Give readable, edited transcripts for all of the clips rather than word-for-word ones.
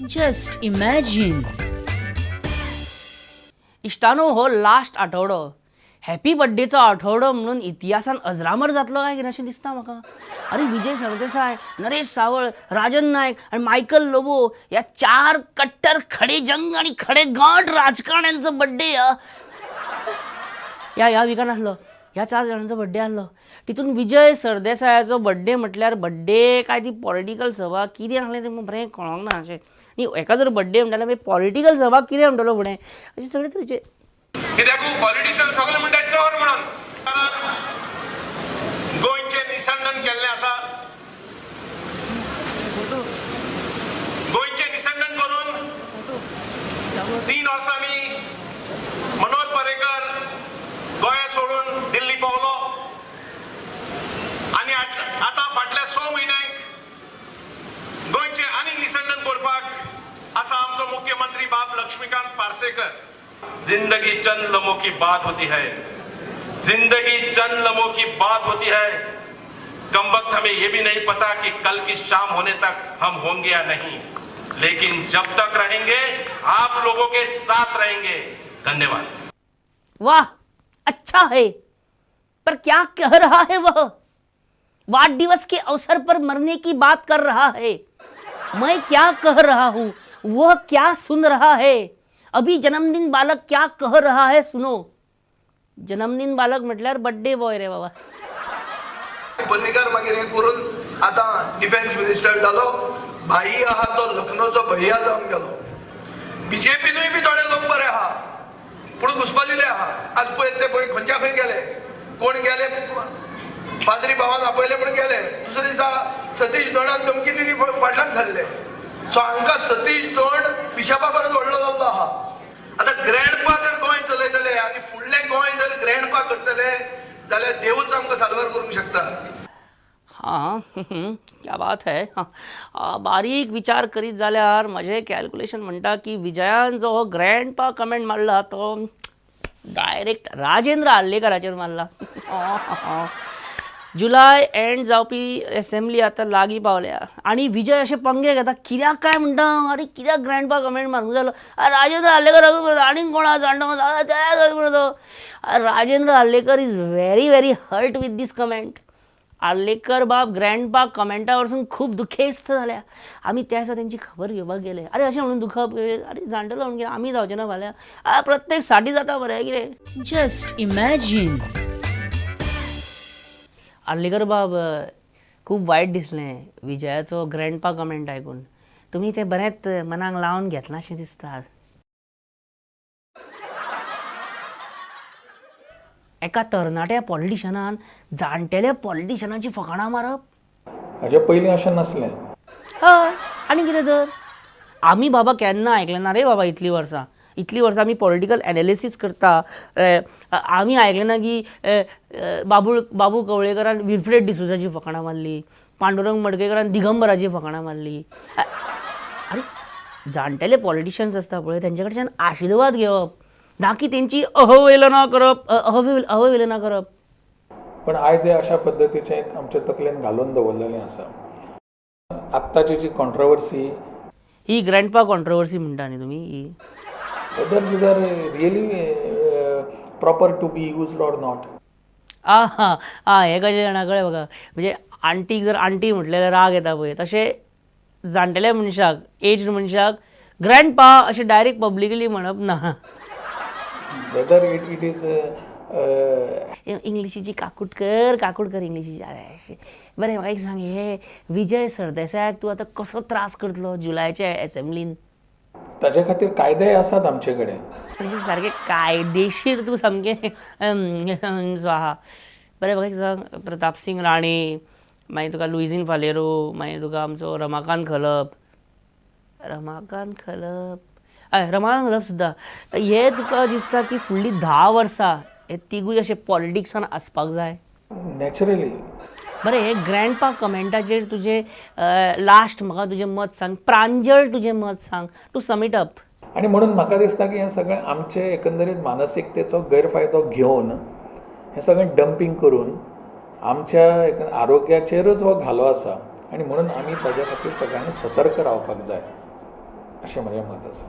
Just imagine. इश्टानो, हो last आठवडो happy बड्डेचो आठवडो म्हणून इतिहासान अजरामर जातलो काय कितें अशें दिसता म्हाका. अरे विजय सरदेसाय, नरेश सावळ, राजन नायक आनी मायकल लोबो ह्या चार कट्टर खडे जंग आनी खडे गांठ राजकारण्यांचो बड्डे ह्या ह्या विकान आसलो. ह्या चार जाणांचो बड्डे आसलो. तितून विजय सरदेसायाचो बड्डे म्हटल्यार बड्डे काय ती पॉलिटिकल सभा कितें आसलें तें बरें कळोंक ना अशें. न्ही, हेका जर बड्डे म्हणटा जाल्यार पॉलिटिकल सभा कितें म्हणटलो फुडें अशें सगळे तरेचे. कित्याक पॉलिटिशियन सगळे म्हणटा चोर म्हणून. गोंयचें निसंडन केल्लें आसा. गोंयचें निसंडन करून 3 वर्सांनी मनोहर पर्रीकर गोंया सोडून दिल्ली पावलो आनी आतां फाटल्या 6 म्हयन्यांक गोंयचें आनी निसंडन करपाक आसा आमचो मुख्यमंत्री बाब लक्ष्मीकांत पार्सेकर. जिंदगी चंद लम्हों की बात होती है, जिंदगी चंद लम्हों की बात होती है. कम वक्त हमें ये भी नहीं पता कि कल की शाम होने तक हम होंगे या नहीं, लेकिन जब तक रहेंगे आप लोगों के साथ रहेंगे. धन्यवाद. वाह, अच्छा है, पर क्या कह रहा है वह? वाढदिवस के अवसर पर मरने की बात कर रहा है. मैं क्या कह रहा हूं, वह क्या सुन रहा है? अभी जन्मदिन बालक क्या कह रहा है सुनो. जन्मदिन बालक म्हटल्यार बड्डे बॉय रे बाबा. पर्रीकर मागीर हें करून आतां डिफेन्स मिनिस्टर जालो. भाई आहा तो लखनौचो भैया जावन गेलो. बीजेपीनूय बी थोडे लोक बरे आहा, पूण घुसपलेले आहा. आज पळय ते पळय खंयच्या खंय गेले, कोण गेले, पाद्री भावान आपयले म्हूण गेले. दुसरे दिसा सतीश दोणान धमकी दिली, फाटल्यान सरले. सो हांकां सतीश दोण बिशपा परस व्हडलो जाल्लो आहा. आतां ग्रँडपा जर गोंय चलयतले आनी फुडलें गोंय जर ग्रँडपा करतले जाल्यार देवूच आमकां साल्वार करूंक शकता. हां, क्या बात है. हां, बारीक विचार करीत जाल्यार म्हजें कॅल्कुलेशन म्हणटा की विजयान जो हो ग्रँडपा कमेंट मारला तो डायरेक्ट राजेंद्र आर्लेकराचेर मारला. जुलय एंड जावपी एसेंब्ली आतां लागीं पावल्या आनी विजय अशे पंगे घेता कित्याक काय म्हणटा. अरे कित्याक ग्रँडपा कमेंट मारूंक जालो? राजेंद्र आर्लेकर आनीक कोण आसा जाणटो म्हणतो. Rajendra Arlekar is very very hurt with this comment. Arlekar बाब ग्रँडपा कमेंटा वरसून खूब दुखेस्त जाल्या. आमी त्या दिसा तेंची खबर घेवपाक गेले. अरे अशें म्हणून दुखप, अरे जाणटेलो म्हणून कितें आमी जावचे ना फाल्यां? प्रत्येक साठी जाता बरें कितें. Just imagine. Arlekar बाब, खूब वायट दिसलें विजयाचो ग्रँडपा कमेंट आयकून. तुमी तें बरेंच मनाक लावन घेतलां अशें दिसता. एका तरणाट्या पॉलिटिशनान जाणटेल्या पॉलिटिशनाची फकाणां मारप हाजे पयलीं अशें नासलें. हय, आनी कितें तर आमी बाबा केन्ना आयकलें ना रे बाबा. इतलीं वर्सां, इतलीं वर्सां आमी पॉलिटिकल एनालिसीस करता, आमी आयकलें ना की बाबू बाबू कवळेकरान विल्फ्रेड डिसोजाची फकाणां मारली, पांडुरंग मडकयकरान दिगंबराची फकाणां मारली. अरे जाणटेले पॉलिटिशन्स आसता पळय, तेंच्या कडच्यान आशिर्वाद घेवप ना की तेंची अहवेलना करप, अहवेलना करप. पण आयज हे अशा पद्दतीचें एक आमच्या तकलेन घालून दवरलेलें आसा. आत्ताची जी कॉन्ट्रवर्सी ही ग्रँडपा कॉन्ट्रवर्सी म्हणटा न्ही तुमी ही, whether these are really proper to be used or not. आ हा आ, हें कशें जाणा कळ्ळें म्हाका. म्हणजे आंटीक जर आंटी म्हटलें जाल्यार राग येता पळय, तशें जाणटेल्या मनशाक, एज्ड मनशाक ग्रँडपा अशें डायरेक्ट पब्लिकली म्हणप ना. Whether it is इंग्लिशीची काकूट कर, काकूट कर इंग्लिशीची. अरे बरें, म्हाका एक सांग, हे विजय सरदेसायाक तूं आतां कसो त्रास करतलो जुलयाच्या एसेंब्लीन? ताजे खातीर कायदेय आसात आमचे कडेन. म्हणजे सारकें कायदेशीर तूं सामकें जो आहा. बरें, म्हाका एक सांग, प्रतापसिंग राणे, मागीर तुका लुईझीन फालेरो, मागीर तुका आमचो रमाकांत खलप, रमाकांत खलप, हय रमाकांत खलप सुद्दां, हे तुका दिसता की फुडलीं 10 वर्सां हे तिगूय अशे पॉलिटिक्सान आसपाक जाय? नॅचरली. बरें, हे ग्रँडपा कमेंटाचेर तुजें लास्ट म्हाका तुजें मत सांग, प्रांजळ तुजें मत सांग, टू सम it up. आनी म्हणून म्हाका दिसता की हें सगळें आमचे एकंदरीत मानसिकतेचो गैरफायदो घेवन हें सगळें डंपींग करून आमच्या एक आरोग्याचेरच हो घालो आसा. आनी म्हणून आमी ताज्या खातीर सगळ्यांनी सतर्क रावपाक जाय. अशें म्हजें मत आसा.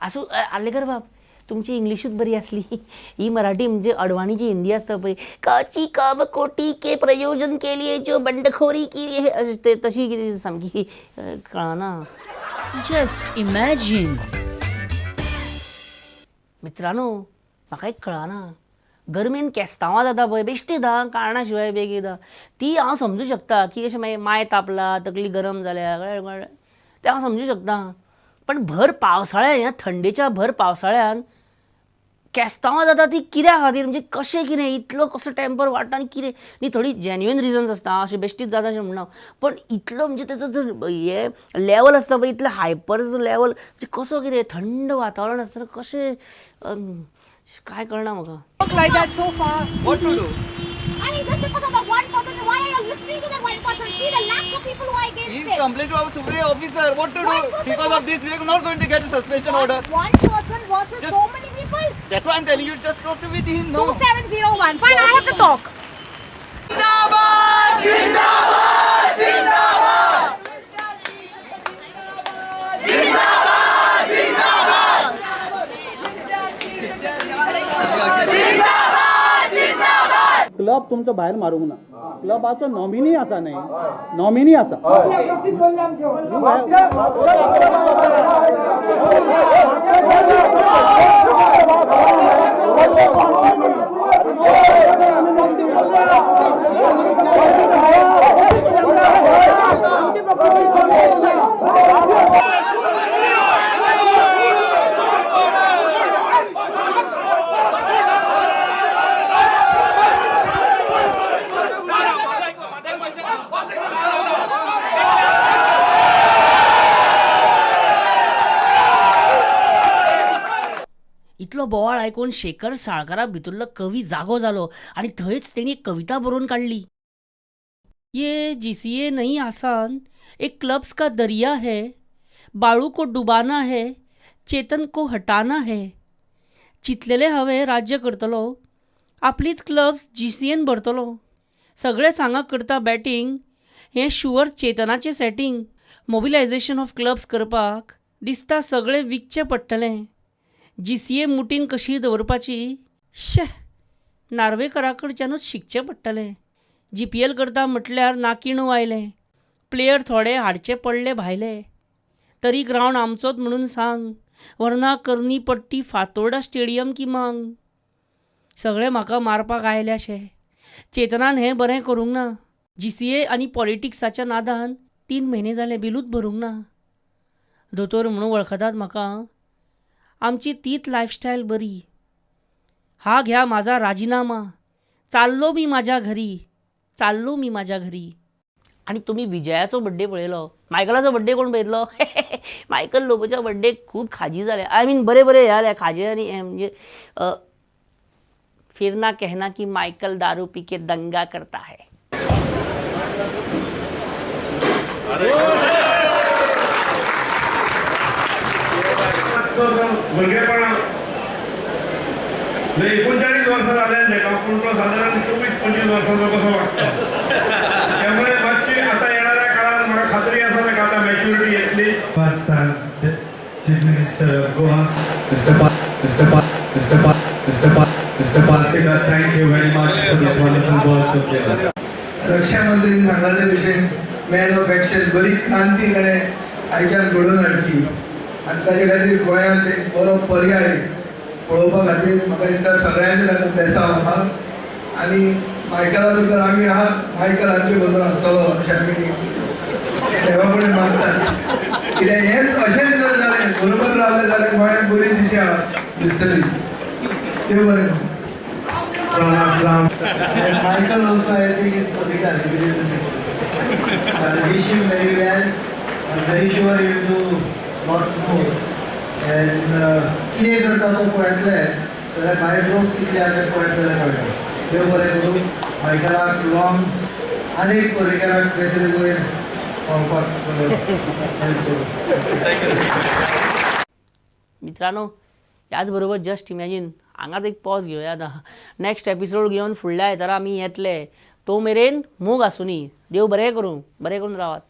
आसूं आर्लेकर बाब, तुमची इंग्लिशूच बरी आसली. ही मराठी म्हणजे अडवाणीची हिंदी आसता पळय, काची कब कोटी के प्रयोजन के लिए जो बंडखोरी की है, अशें ते तशी कितें सामकी कळना. Just imagine. मित्रांनो, म्हाका एक कळना, गरमेन केस्तांवां जाता पळय बेश्टी धा कारणा शिवाय बेगीन ती हांव समजूं शकता की अशें मागीर माय तापला, तकली गरम जाल्या, कळ्ळें कळ्ळें तें हांव समजूं शकता. पण भर पावसाळ्यान, ह्या थंडेच्या भर पावसाळ्यान केस्तांवां जाता ती कित्या खातीर, म्हणजे कशें कितें इतलो कसो टेंपर वाडटा आनी कितें न्ही, थोडी जेन्युइन रिजन्स आसता, अशें बेश्टीच जाता अशें म्हणना, पण इतलो म्हणजे तेजो जर हे लेवल आसता पळय इतलो हायपर लेवल, म्हणजे कसो कितें थंड वातावरण आसतना कशें काय कळना म्हाका. Like that so far. What to do? I mean, just because of the one person, why are you listening to that one person? See the lakhs of people who are against He's it. complained to our superior officer. What to One do? person Because of this, we are not going to get a suspension order. One person versus Just- so many people. That's why I'm telling you, just talk to with him. No. 2701. Fine, I have to talk. Club तुमचो भायर मारूंक ना, क्लबाचो nominee आसा न्ही, nominee आसा. इतलो बोवाळ आयकून शेखर साळकारा भितरलो कवी जागो जालो आनी थंयच तेणी एक कविता बरोवन काडली. ये जीसीए नहीं आसान, एक क्लब्स का दरिया है, बाळू को डुबाना है, चेतन को हटाना है. चिंतलेलें हांवें राज्य करतलो, आपलीच क्लब्स जीसीएन भरतलो, सगळेच हांगा करता बॅटींग, हें sure चेतनाचें setting. Mobilisation of clubs करपाक दिसता सगळें विकचें पडटलें. जीसीए मुठीन कशी दवरपाची, शे नार्वेकरा कडच्यानूच शिकचें पडटलें. जीपीएल करता म्हटल्यार नाकिणू आयलें, प्लेयर थोडे हाडचे पडले भायले, तरी ग्रावंड आमचोच म्हणून सांग, वरना करनी पडटी फातोर्डा स्टेडियम की मांग. सगळे म्हाका मारपाक आयल्याशे, चेतनान हें बरें करूंक ना. जीसीए आनी पॉलिटिक्साच्या नादान 3 म्हयने जाले बिलूच भरूंक ना. दोतोर म्हणून वळखतात म्हाका, आमची तीच लायफस्टायल बरी. हा घ्या माझा राजीनामा, चाललो मी माझ्या घरी, चाललो मी माझ्या घरी. आनी तुमी विजयाचो बड्डे पळयलो, मायकलाचो बड्डे कोण पळयतलो? मायकल लोबोच्या बड्डे खूब खाजी जाले, I mean बरे बरे हे जाले खाजे. आनी हे म्हणजे फिर ना कहना की मायकल दारू पी के दंगा करता है. भुरगेपणा 39 वर्सां जाल्यान ताका, पूण तो सादारण 24-25 वर्सांचो कसो वागता. त्यामुळे मातशी आतां येणाऱ्या काळात म्हाका खात्री आसा ताका आतां मॅच्युरिटी येतली. Chief Minister of Goa, Mr. Parsekar, thank you very much for these wonderful words of yours. रक्षा मंत्रीन सांगला ते भशेन मॅन ऑफ एक्शन, बरी क्रांती ताणें आयच्यान घडोवन हाडची आनी ताजे खातीर गोंयांत एक बरो पर्याय पळोवपा खातीर म्हाका दिसता सगळ्यांचें ताका बेसांव आहा आनी मायकला बरोबर आमी आहा, मायकल आमचे बरोबर आसतलो अशें आमी देवा कडेन मागतात. कित्याक हेंच अशेंच जर जालें, बरोबर रावलें जाल्यार गोंयांत बरी दिशा दिसतली. देव बरें करूं. Michael also, I think, is political. I wish him very well. I'm very sure he will do lot more. And कितें करता तो पळयतले जाल्यार भायर लोक कितले आसा ते पळयतले कळटा. देव बरें करूं मायकलाक लॉंग आनीक पर्रीकराक खंय तरी वयर पावपाक हेल्प करूं. मित्रांनो, ह्याच बरोबर जस्ट इमॅजीन हांगाच एक पॉज घेवया आतां. नेक्स्ट एपिसोड घेवन फुडल्या आयतारा आमी येतले. तो मेरेन मोग आसुनी. देव बरें करूं, बरें करून रावात.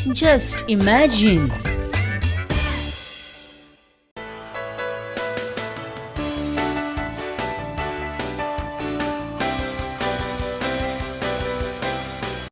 Just imagine.